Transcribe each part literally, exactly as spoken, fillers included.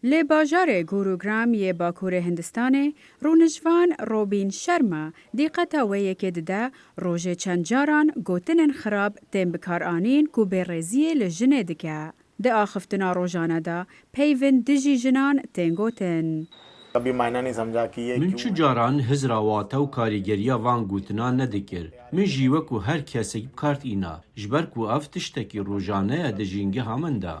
Li bajarê Gurugram yê Bakurê Hindistanê, rûnişvan Robin Sharma dîqeta wê yekê dide, rojê çend caran gotinên xirab tên bikaranîn ku bêrêziyê li jinê dike. Di axiftina rojane de peyvên dijî jinan tên gotin. कभी मायना नहीं समझा कि ये Min क्यों çi caran hizra wate û karîgeriya van gotinan nedikir. Min jî wekû her kesek bi kar tîna, ji ber ku ev tiştekî rojane ye di jîngeha min de.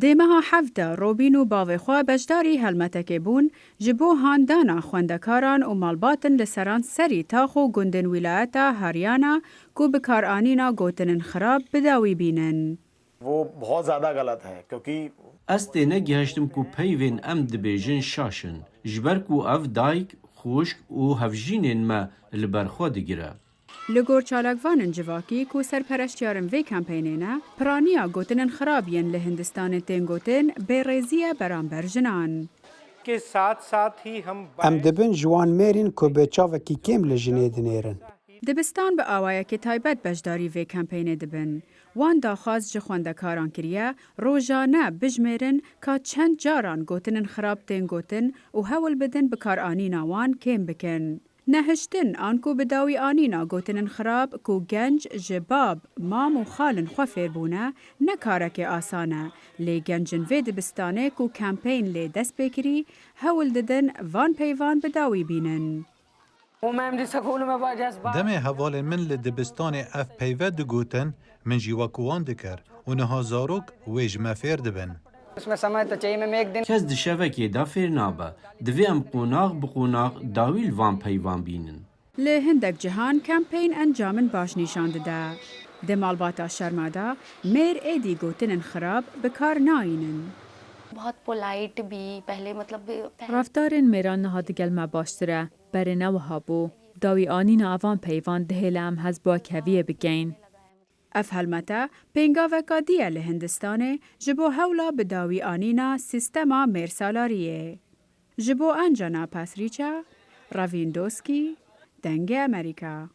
Dê meha heft de Robîn û bavê xwe beşdarî helmetekê bûn, ji bo handana xwendekaran û malbatin li seranserî tax û gundên wîlayeta Haryana ku bikaranîna gotinên xirab bi dawî bînin. वो बहुत ज़्यादा गलत है, क्योंकि Ez tênegihiştim ku peyvên em dibêjin şaş in, ji ber ku ev dayik, xwişk û hevjînên me li ber xwe digire. Li gor çalakvanên civakî ku serpereştiyarên vê kampeynê ne, piraniya gotinên xirab yên li Hindistanê tên gotin bêrêzî ye beramber jinan. के साथ साथ ही हम Em dibin ji wan mêrîn ku bi çavekî kêm li jinê dinêrin. Dibistan bi awayekî taybet beşdarî vê kampeynê dibin. Wan daxwaz ji xwendekaran kiriye, rojane bijmêrin ka çend caran gotinên xirab tên gotin û hewl bidin bikaranîna wan kêm bikin. Nehiştin anku bi dawî anîna gotinên xirab ku genc ji bab, mam û xalên xwe fêr bûne, ne karekê asan e, lê gencên vê dibistanê ku kampeyn lê dest pê kirî, hewl didin van peyvan bi dawî bînin. Demê hevalên min li dibistanê ev peyve digotin, min jî wek wan dikir û niha zarok wê ji me fêr dibin. Kes di şevekê de fêr nabe. Divê em qonax bi qonax dawî li van peyvan bînin. Li hindek cihan kampeyn encamên baş nîşan dide. Di malbata Şerma de mêr êdî gotinên xirab bi kar nayînin. बहुत पोलाइट भी पहले मतलब पहले Reftarên mêran niha digel me baştir e. Berê ne wiha bû. Dawî anîna evan peyvan dihêle em hez bi wekheviyê bikeyn. Ev helmete pêngaveka dî ye li Hindistanê ji bo hewla bi dawî anîna sîstema mêrsalariyê. Ji bo Anjana Pasricha, Ravin Doskî, Dengê Amerîka.